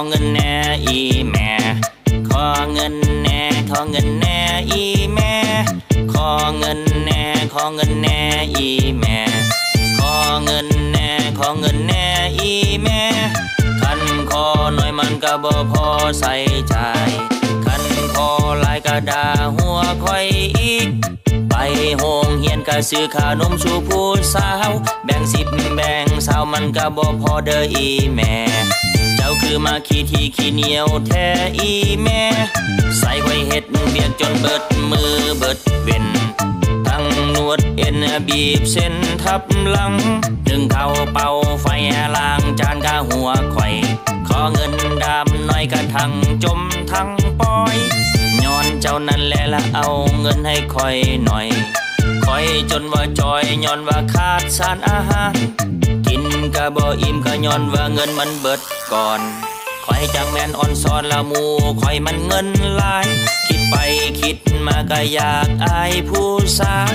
ຂໍເງິນແດ່ອີ່ແມ່ ຂໍເງິນແດ່ ຂໍເງິນແດ່ອີ່ແມ່ ຂໍເງິນແດ່ ຂໍເງິນແດ່ອີ່ແມ່ ຂໍເງິນແດ່ ຂໍເງິນແດ່ອີ່ແມ່ ຄັນຂໍໜ້ອຍມັນກະບໍ່ພໍໃຊ້ຈ່າຍ ຄັນຂໍຫຼາຍກະດ່າຫົວຂ້ອຍອີກ ໄປໂຮງຮຽນກະຊື້ຂະໜົມສູ່ຜູ້ສາວ ແບ່ງສິບແບ່ງຊາວມັນກະບໍ່ພໍເດີອີ່ແມ່ ເຈົ້າຄືມາຂີ້ຖີ່ຂີ້ໜຽວແທ້ອີ່ແມ່ ໃສ່ຂ້ອຍເຮັດວຽກຈົນເບິດມື້ເບິດເວັນ ທັງນວດເອັນ ບີບເສັ້ນທັບຫຼັງ ໜຶ້ງເຂົ້າເປົ່າໄຟ ລ້າງຈານກະຫົວຂ້ອຍ ຂໍເງິນດາມໜ້ອຍກະທັງຈົ່ມທັງປ່ອຍ ຍ້ອນເຈົ້ານັ້ນແຫຼະລະເອົາເງິນໃຫ້ຂ້ອຍໜ້ອຍ ຂ້ອຍຈົນວ່າຈ່ອຍ ຍ້ອນວ່າຂາດສານອາຫານ ກິນກະບໍ່ອີ່ມ ກະຍ້ອນວ່າເງິນມັນເບິດກ່ອນ ຂ້ອຍຈັ່ງແມ່ນອ່ອນຊ້ອນ ລະໝູ່ຂ້ອຍມັນເງິນຫຼາຍ ຄິດໄປຄິດມາກະຢາກອາຍຜູ້ສາວ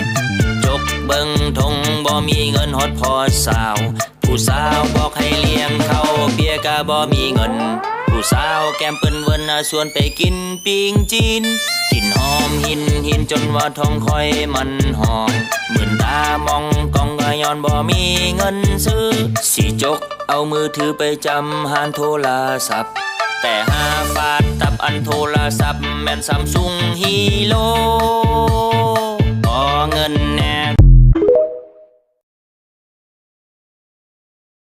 ຈົກເບິ່ງຖົງບໍ່ມີເງິນຮອດພໍຊາວ ຜູ້ສາວບອກໃຫ້ລ້ຽງເຂົ້າ ເບຍກະບໍ່ມີເງິນ ຜູ້ສາວແກ້ມເປີ້ນເວີນ ຊວນໄປກິນປີ້ງຈີນ ກິ່ນຫອມຫີນຫີນ ຈົນວ່າທ້ອງຂ້ອຍມັນຮ້ອງ ມື່ນຕາມອງກອງ ກະຍ້ອນບໍ່ມີເງິນຊື້ ຊິຈົກເອົາມືຖືໄປຈຳຮ້ານໂທລະສັບ ແຕ່ຫາຟາດຕັບ ອັນໂທລະສັບແມ່ນຊຳຊຸງຮີໂລ ຂໍເງິນແດ່